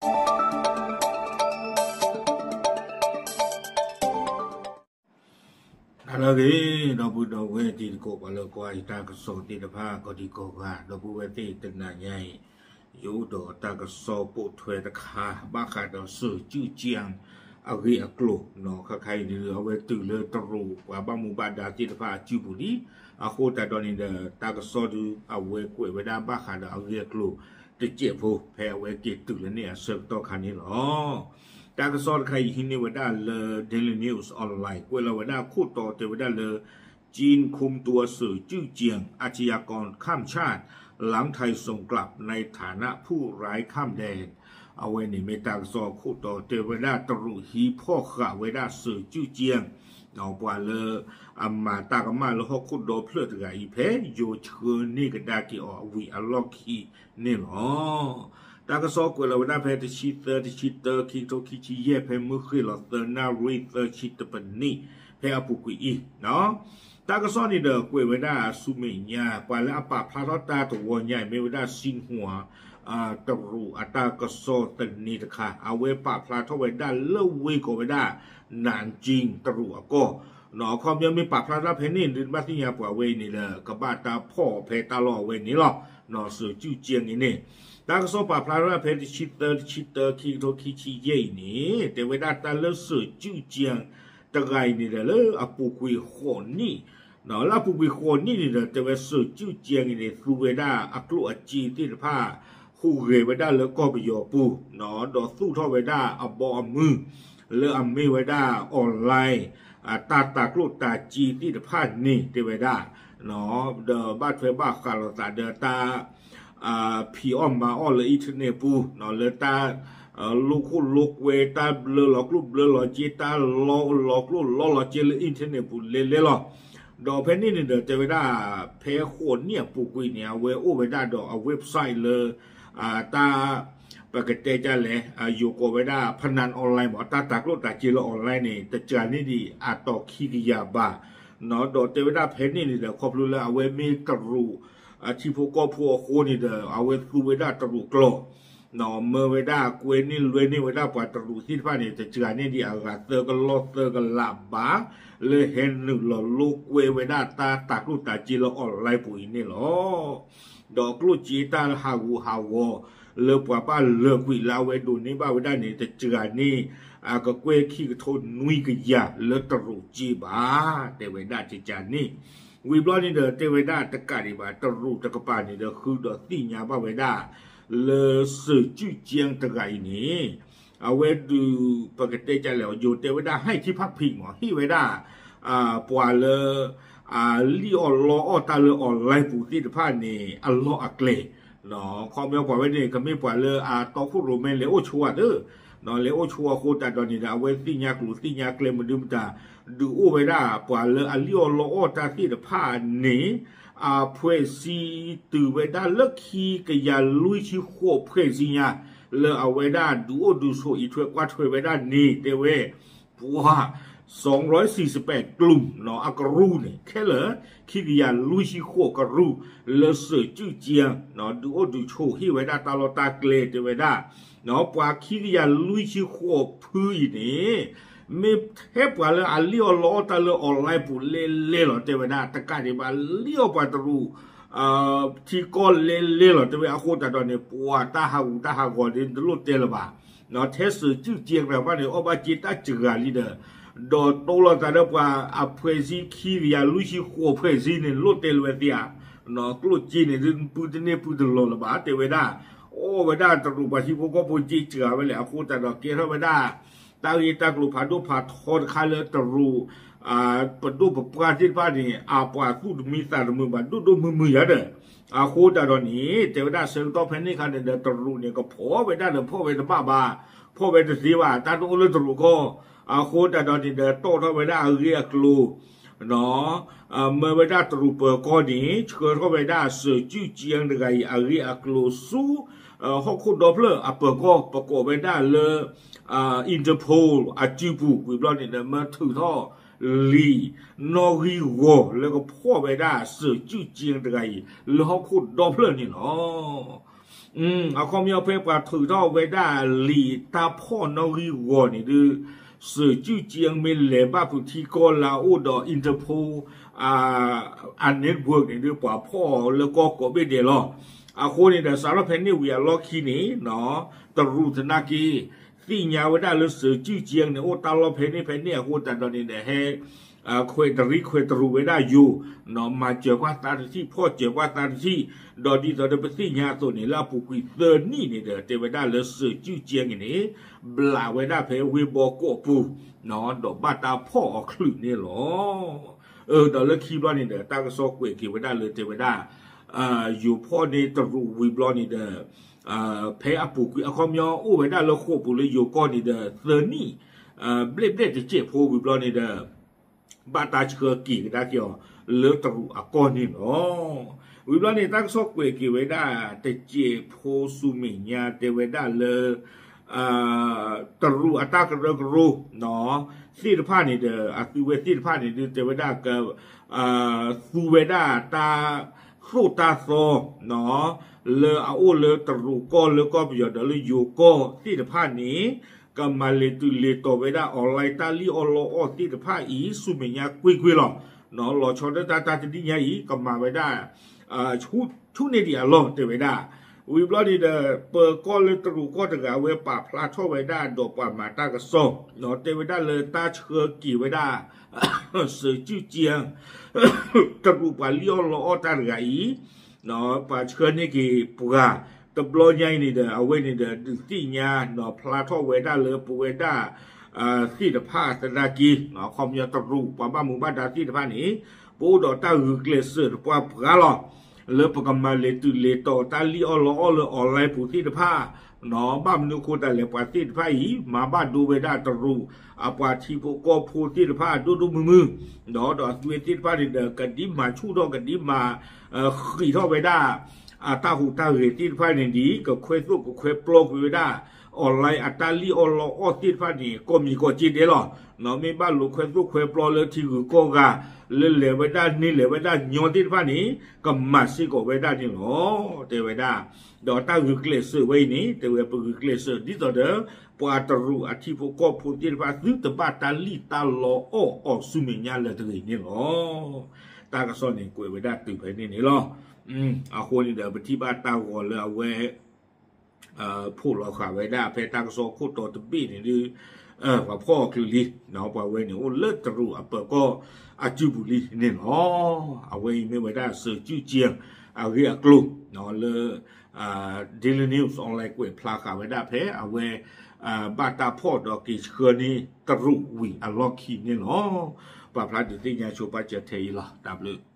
ဟါလၢအဂ့ၤ ဒီပုၢ်ဒီဝဲၢ်တံၤသကိး ပှၤလၢကွၢ်ယတၢ်ကစီၣ်သ့ၣ်တဖၣ် ကိးဒံကိးဂၤ ဒီပုၢ်ဝဲၢ်သ့ၣ်တနၤညါအံၤ ယအိၣ်ဒီးတၢ်ကစီၣ်ပိာ်ထွဲတခါ ဘၣ်ဃးဒီး စီၤကူၣ်ကၠံ အဂ့ၢ်အကျိၤ ခါခါအံၤ အဝဲတုၤလၢတရူး ပှၤဘၣ်မူဘၣ်ဒါသ့ၣ်တဖၣ်အစုပူၤလံ. အဃိသတးဒီးန့ၣ်ဒီး တၢ်ကစီၣ်ဒုး အဝဲကွဲးဝဲဒၣ်ဘၣ်ဃးဒီးအဂ့ၢ်အကျိၤတစဲးဖိ ဖဲအဝဲက့ၤတုၤလၢန့ၣ်အဆၢကတီၢ်ခါန့ၣ်လီၤ. တၢ်ကစီၣ်တခါအံၤဟံးန့ၢ်ဝဲဒၣ်လၢ Daily News Online ကွဲးလီၤဝဲဒၣ်ခိၣ်တီတဲဝဲဒၣ်လၢ จีนคุมตัวสื่อจื้อเจียงอาชญากรข้ามชาติ หลังไทยส่งกลับในฐานะผู้ร้ายข้ามแดน အဝဲန့ၣ်မ့ၢ်တၢ်ကစီၣ်ခိၣ်တီတဲဝဲဒၣ် တရူးဟံးဖီၣ်ဃာ်ဝဲဒၣ်စီၤကူၣ်ကၠံ ပှၤလၢအမၤတၢ်ကမၣ်လၢဟီၣ်ခိၣ်ဒီဖျၢၣ်တဂၤအံၤ ဖဲယိၤဆှၢန့ၢ်ကဒါက့ၤအီၤအဝံၤအလီၢ်ခံန့ၣ်လီၤ. တၢ်ကစီၣ်ကွဲးလီၤဝဲဒၣ်ဖဲတဆံသၢ တဆံတၢ ခံကထိခံဆံယဲၢ် ဖဲမုၢ်ဃ့ၢ်လီၤသၢနၣ်ရံၣ်သၢဆံတပနံၣ် ဖဲအပူၤကွံာ်အံၤ တၢ်ကစီၣ်န့ၣ်ဒီးကွဲးဝဲဒၣ်ဆူမဲာ်ညါ ပှၤလၢအပာ်ဖျါထီၣ်တၢ်တဝီညါအံၤ မ့ၢ်ဝဲဒၣ် Xinhua တရူးအတၢ်ကစီၣ်သန့တခါ အဝဲပာ်ဖျါထီၣ်ဝဲဒၣ်လၢဝ့ၢ်ကိးဝဲဒၣ် Nanjing တရူးအကီၢ် အခီပညီမ့ၢ်ပာ်ဖျါတၢ်ဖဲန့ၣ် ဒုးဘၣ်သ့ၣ်ညါပှၤဝဲအံၤန့ၣ်ဒီး ကဘၣ်တၢ်ဖီၣ်ဖဲတၢ်လီၢ်အဝဲန့ၣ်လီၤ. စီၤကူၣ်ကၠံအံၤန့ၣ် တၢ်ကစီၣ်ပာ်ဖျါထီၣ်ဖဲတဆံသၢ တဆံတၢ ခံကထိခံဆံယဲၢ်အံၤန့ၣ် တဲဝဲဒၣ်တၢ်လၢစီၤကူၣ်ကၠံ တဂၤအံၤန့ၣ်ဒီး လၢအပူၤကွံာ်ဃိးနံၣ် လၢအပူၤကွံာ်ဃိးနံၣ်န့ၣ်ဒီး တဲဝဲစီၤကူၣ်ကၠံအံၤန့ၣ် သူဝဲဒၣ်အကျိၣ်အစ့သ့ၣ်တဖၣ် ဟူးဂဲၤဝဲဒၣ်လၢကီၢ်ပယီၤပူၤ ဒီးသူၣ်ထီၣ်ဝဲဒၣ်အဘီအမုၢ် လၢအမ့ၢ်ဝဲဒၣ် online တၢ်တၤကျိၣ်တၤစ့သ့ၣ်တဖၣ်န့ၣ် တဲဝဲဒၣ် ဒီးဘၣ်ထွဲဘၣ်ဃးလိာ်သးဒီးတၢ် ဖံးအီၣ်မၤအီၣ်လၢ internet ပူၤ လၢတၢ် လိခိၣ်လိကွဲ တၢ်ဘျၢလီၤကျိၣ်ဘျၢလီၤစ့ တၢ်လီလီၤကျိၣ်လီလီၤစ့လၢ internet ပူၤလဲၤလဲၤလီၤ. ဒီးဖဲန့ၣ်န့ၣ်ဒီး တဲဝဲဒၣ် ဖဲဃိးနံၣ်အပူၤကွံာ်န့ၣ် အဝဲအိၣ်ဝဲဒၣ်ဒီးအ website လၢ တၢ် ပကတဲဒ်လဲၣ် ယိၤကိးဝဲဒၣ် พนันออนไลน์ မ့ၢ် တၢ်တၤကျိၣ်တၤစ့လၢ online န့ၣ် တစှၤန့ၢ်ဒံးအတီၤခံကယၤဘး ဒီးတဲဝဲဒၣ်ဖဲန့ၣ်န့ၣ်ဒီး ခီဖျိလၢအဝဲမ့ၢ်တရူး ထံဖိကီၢ်ဖိအဃိန့ၣ်ဒီး အဝဲသူဝဲဒၣ်တရူးကျိာ် မၢဝဲဒၣ်ကွဲန့ၢ်လွဲန့ၢ်ဝဲဒၣ်ပှၤတရူးသ့ၣ်တဖၣ်န့ၣ် တစှၤန့ၢ်ဒံးအဂၤသၢကလီၢ်သၢကလးဘး လၢဟဲနုာ်လီၤလိကွဲဝဲဒၣ်တၢ်တၤကျိၣ်တၤစ့လၢ online ပူၤအံၤန့ၣ်လီၤ. ဒီးကျိၣ်စ့တၢ်ဟးဂူာ်ဟးဂီၤ လၢပှၤဘၣ်လၢာ်ကွံာ်လၢအဝဲဒိးန့ၢ်ဘၣ်ဝဲဒၣ်န့ၣ် တစှၤန့ၢ် အကကွဲၢ်ခံကထိနွံကယၤလၢတရူးစ့ဘၣ် တဲဝဲဒၣ်တစှၤန့ၢ် ဝံၤဘျီန့ၣ်ဒီး တဲဝဲဒၣ်တကးဒံးဘၣ် တရူးတကပၤန့ၣ်ဒီး ဃုာ်ဒီးသ့ၣ်ညါဘၣ်ဝဲဒၣ် လၢစီၤကူၣ်ကၠံတဂၤအံၤန့ၣ် အဝဲဒုး ပကတဲဒ်လဲၣ် ယိၤတဲဝဲဒၣ် ဟဲထံဖးဖံးမ့ၢ် ဟ့ၣ်ဝဲဒၣ် ပှၤလၢ အလံၣ်အီၣ်လီအီၣ်တၢ်လၢ online ပူၤသ့ၣ်တဖၣ်န့ၣ် အလီၢ်အကျဲ ခီပညီပှၤဝဲန့ၣ် ကမ့ၢ်ပှၤလၢအတီခိၣ်ရိၣ်မဲလဲၤအိၣ်ဆိးဧါသ့ လဲၤအိၣ်ဆိးအဃိသတးဒီးန့ၣ်ဒီး အဝဲသ့ၣ်ညါကျိၤသ့ၣ်ညါကျဲမနုၤမတၤ ဒုးအိၣ်ဝဲဒၣ် ပှၤလၢအလံၣ်အီၣ်လီအီၣ်တၢ်သ့ၣ်တဖၣ်န့ၣ် အဖှဲးစံတုၤဝဲဒၣ်လၢခံကယၤလွံၢ်ဆံဃိးဖှဲးစံညါ လၢအဝဲဒၣ်ဒုးအိၣ်ဒုးဆိးအံးထွဲကွၢ်ထွဲဝဲဒၣ်န့ၣ် တဲဝဲ ပှၤ စီၤရီစံးစပဲးကျူး အကရူၢ်န့ၣ် ခဲလၢာ် ခံကယၤလွံၢ်ဆံဃိးကရူၢ် လၢစီၤကူၣ်ကၠံ ဒုးအိၣ်ဒုးဆိးဟ့ၣ်ဝဲဒၣ်တၢ်လီၢ်တၢ်ကျဲတဲဝဲဒၣ် ပှၤခံကယၤလွံၢ်ဆံဃိးဖုအံၤန့ၣ် မ့ၢ်ထဲပှၤလၢအလံၣ်အီၣ်လီအီၣ်တၢ်လၢ online ပူၤလဲၤလဲၤလီၤ တဲဝဲဒၣ် တကးဒံးဘၣ် လံၣ်အီၣ်ပှၤတရူး ထံကီၢ်လဲၤလဲၤလီၤ တဲဝဲ အဃိသတးဒီးန့ၣ် ပှၤတၢ်ဟးဂူာ်တၢ်ဟးဂီၤန့ၣ် တလိၣ်တဲလၢၤဘၣ် ထဲစီၤကူၣ်ကၠံတဂၤဘၣ်န့ၣ် အီၣ်ဘၣ်စ့တၢ်စှၤလံဒီး ဒီးတိလိာ်သးဒီးပှၤအဖှဲးစံခံကယၤလွံၢ်ဆံဃိးဖှဲးစံန့ၣ် လိၣ်တဲလၢၤဝဲသ့ဧါ ကျိၣ်စ့န့ၣ် ဒုးပုၢ်တန့ၢ်ပုၢ်တလီၤလၢၤဘၣ် တဲဝဲဒၣ် အီၣ်ဝဲဒၣ်တရူးပှၤထံဖိကီၢ်ဖိစ့စှၤဝဲလဲၣ် အဃိသတးဒီးကဲထီၣ်ဝဲဒၣ် တၢ်ဂ့ၢ်တၢ်ကျိၤဖးဒိၣ်ဖးထီတခါလၢတရူး ပဒိၣ်ပပှၢ်သ့ၣ်တဖၣ်န့ၣ် အပှၤသူၣ်တမံသးတမုာ်ဘၣ် ဒိၣ်ဒိၣ်မုၢ်မုၢ်ယၤဒီး အဃိသတးဒီးန့ၣ် တဲဝဲဒၣ်ဆၢကတီၢ်ဖဲန့ၣ်အခါန့ၣ်ဒီး တရူးန့ၣ် ကဖီၣ်ဝဲဒၣ်ဒီးဖီၣ်ဝဲတဘၣ်ဘၣ် ဖီၣ်ဝဲတသ့ဘၣ် တၢ်တအိၣ်လၢတရူးကီၢ် အဃိသတးဒီးန့ၣ်ဒီး တီၣ်ထီၣ်ဝဲဒၣ်အဂ့ၢ်အကျိၤ မၢဝဲဒၣ်တရူးပၢၤကီၢ်န့ၣ် ဆှၢထီၣ်ဝဲဒၣ်စီၤကူၣ်ကၠံတဂၤအံၤ အဂ့ၢ်အကျိၤဆူ ဟီၣ်ခိၣ်ဒီဖျၢၣ်အပၢၤကီၢ် ပကိးဝဲဒၣ်လၢ Interpol အစုပူၤ ဝံၤဘျီန့ၣ်ဒီး မၢထုးထီၣ်လံာ်နီၣ်ဂံၢ်ဂီၤလၢကဖီၣ်ဝဲဒၣ်စီၤကူၣ်ကၠံတဂၤအံၤ လၢဟီၣ်ခိၣ်ဒီဖျၢၣ်န့ၣ်လီၤ. အခီပညီဖဲပှၤထုးထီၣ်ဝဲဒၣ်လံာ်တၢ်ဖီၣ်နီၣ်ဂံၢ်ဂီၤန့ၣ်ဒုး စၢၤကုၣ်ကၠံမ့ၢ်လဲၤဘၣ်ဖုးထံကီၢ်လၢအအိၣ်ဒီး Interpol အ network န့ၣ်ဒုး ပှၤဖီၣ်အီၤလၢကီၢ်ကိးဘ့ၣ်ဒဲးလီၤ. အဃိန့ၣ်ဒီး စးထီၣ်ဖဲန့ၣ်ဝံၤအလီၢ်ခံန့ၣ် တရူးသနာ်က့ သ့ၣ်ညါဝဲဒၣ်လၢစၢၤကုၣ်ကၠံန့ၣ် အိၣ်တၢ်လီၢ်ဖဲန့ၣ်ဖဲန့ၣ်အဃိသတးဒီးန့ၣ်ဒီး ဟဲ ခွဲးတရံးခွဲးတရူးဝဲဒၣ်ယိၤ မၤစၢၤကွၢ်သးတထံၣ် ဖီၣ်စၢၤကွၢ်သးတထံၣ် ဒီးဒ်သိးဒီးပသ့ၣ်ညါအသိးန့ၣ် လၢအပူၤကွံာ်သၢနံၣ်န့ၣ်ဒီး တဲဝဲဒၣ်လၢစၢၤကုၣ်ကၠံန့ၣ် ဘျးဝဲဒၣ်ဖဲဝ့ၢ်ဘီကီၢ်ပူၤ ဒီးဘၣ်တၢ်ဖီၣ်အီၤချုးန့ၣ်လီၤ. ဒီးလၢခံဘျီန့ၣ်ဒီး တၢ်ကစီၣ်ကွဲးက့ၤဝဲဒၣ်လၢတဲဝဲဒၣ် ယိၤဖီၣ်န့ၢ်တရူးဝံၤဘျီန့ၣ်ဒီး ဖဲအပူၤကွံာ်အခီပညီအိၣ်ဝဲဒၣ်လၢဃိာ်ပူၤလၢယိၤကီၢ်န့ၣ်ဒီး သၢနံၣ် ဘျဲၣ်ဘျဲၣ်တစဲးဖိဝံၤဘျီန့ၣ်ဒီး ဘၣ်တၢ်ဆှၢက့ၤကဒါက့ၤအီၤ လၢတရူးအကီၢ်န့ၣ်လီၤ. ဝံၤဘျီန့ၣ် တၢ်ကစီၣ်ကွဲးက့ၤဝဲဒၣ် တစဲးဖိဆူမဲာ်ညါတဲဝဲဒၣ်လၢ တရူးအတၢ်ကရၢကရိ သ့ၣ်တဖၣ်န့ၣ်ဒီး အသုဝဲသ့ၣ်တဖၣ်န့ၣ်ဒုး တဲဝဲဒၣ် သူဝဲဒၣ်တၢ်သိၣ်တၢ်သီ လၢအအိၣ်လၢတရူးကီၢ်လၢကီၢ်ပယီၤဒီးလၢယိၤကီၢ်သ့ၣ်တဖၣ်န့ၣ် ကမၤလဲၤတုၤလဲၤတီၤဝဲဒၣ် online တၢ်လံၣ်အီၣ်လီအီၣ်သ့ၣ်တဖၣ်အံၤ ဆူမဲာ်ညါကွ့ၢ်ကွ့ၢ်လီၤ. လီၤဆီဒၣ်တၢ်တၢ်တနံၣ်ညါအံၤ ကမၤဝဲဒၣ် ဆူန့ၢ်ဒံးအလီၢ်တဲဝဲဒၣ်. ဝံၤဘျီန့ၣ်ဒီး ပၢၤကီၢ်လၢတရူးကီၢ်တဂၤဝဲပာ်ဖျါထီၣ်ဝဲဒၣ်ဒီးပှၤမၤတၢ်ကစီၣ် တဲဝဲဒၣ်လၢတၢ်ဆှၢက့ၤဝဲဒၣ် စၢၤကုၣ်ကၠံ တရူးပှၤလံၣ်အီၣ်လီအီၣ်တၢ်တဂၤအံၤ ပှၤဆှၢန့ၢ်က့ၤပှၤ တဘျီညါအံၤန့ၣ်ဒီး အဝဲန့ၣ်ဒီး ဒုးသ့ၣ်ညါ ဖျါထီၣ်ဝဲဒၣ်လၢပဝဲဒၣ် သ့ၣ်တဖၣ်သနာ်က့ အခီပညီတရူးပှၤဘၣ်မူဘၣ်ဒါသ့ၣ်တဖၣ်န့ၣ် ပအိၣ်ဒီးတၢ်ဂုာ်ကျဲးစၢးတပှၢ်ပှၢ်လီၤ. လၢပကမၤလဲၤတုၤလဲၤတီၤတၢ်လံၣ်အီၣ်လီအီၣ်လၢ online ပူၤသ့ၣ်တဖၣ် ဘၣ်မနုၤအဃိသတးလဲၣ် ပှၤသ့ၣ်တဖၣ်အံၤ မၤဘၣ်ဒိဝဲဒၣ်တရူး အပှၤထံဖိကီၢ်ဖိသ့ၣ်တဖၣ်ဒိၣ်ဒိၣ်မုၢ်မုၢ် ဒီးအသုဝဲသ့ၣ်တဖၣ်န့ၣ်ဒီး ကဒံမၤဆူၣ်ထီၣ်ကဒံမၤ ဃံးထီၣ်ဝဲဒၣ် အတၢ်ဟူးတၢ်ဂဲၤသ့ၣ်တဖၣ်န့ၣ်ဒ် ကခွဲသိၣ်ကခွဲပျီကွံာ်ဝဲဒၣ် online အတၢ်လံၣ်အီၣ်လီအီၣ်သ့ၣ်တဖၣ်န့ၣ် ကီၢ်မံၤကီၢ်စ့ဒဲးလီၤ. မ့ၢ်ဘၣ်လိာ်ခွဲသိၣ်ခွဲပျီလၢထံဂုၤကီၢ်ဂၤ လၢလဲၤဝဲဒၣ်န့ၢ်လဲၤဝဲဒၣ်ညီသ့ၣ်တဖၣ်န့ၣ် ကမၤစ့ၢ်ကီးဝဲဒၣ်န့ၣ်လီၤ တဲဝဲဒၣ်. ဒီးတၢ်ဂုာ်ကျဲးစၢးဝဲအံၤန့ၣ် တဲဝဲပဂုာ်ကျဲးစၢးဒ်သိးဒီး ပှၤတရူးအထံဖိကီၢ်ဖိသ့ၣ်တဖၣ် သုတဘၣ်တၢ်လံၣ်တၢ်လီအီၣ်အီၤဆူမဲာ်ညါလၢၤတဂ့ၤန့ၣ်လီၤ. တၢ်ကစီၣ်န့ၣ်ကွဲးဝဲဒၣ်တုၤဖဲန့ၣ်န့ၣ်လီၤ. အဃိန့ၣ်ဒီး ပထံၣ်ဘၣ်တၢ်ဂီၤလၢအဝဲ ဖိးလီၤဃာ်ဝဲဒၣ်ဖဲတၢ်ကစီၣ်ခိၣ်တီတဘ့ၣ်န့ၣ်ဒုး ပှၤဖီၣ်အီၤချုးလံ ပှၤဝဲန့ၣ်အိၣ်လၢတရူးအပၢၤကီၢ်အစုပူၤလံန့ၣ်လီၤ. အဝဲအံၤမ့ၢ်ဝဲဒၣ်စၢၤကုၣ်ကၠံ အဂ့ၢ်အကျိၤ လၢ Daily News Online ကွဲးဖျါဃာ်ဝဲဒၣ်ဖဲအဝဲ ဘၣ်တၢ်ဖီၣ်ဒီးက့ၤဆှၢန့ၢ်တရူးဝံၤအလီၢ်ခံန့ၣ်လီၤ. ပာ်ဖျါဒုးသ့ၣ်ညါဆိပာ်စၢၤထဲအံၤလီၤ. တၢ်ဘျုး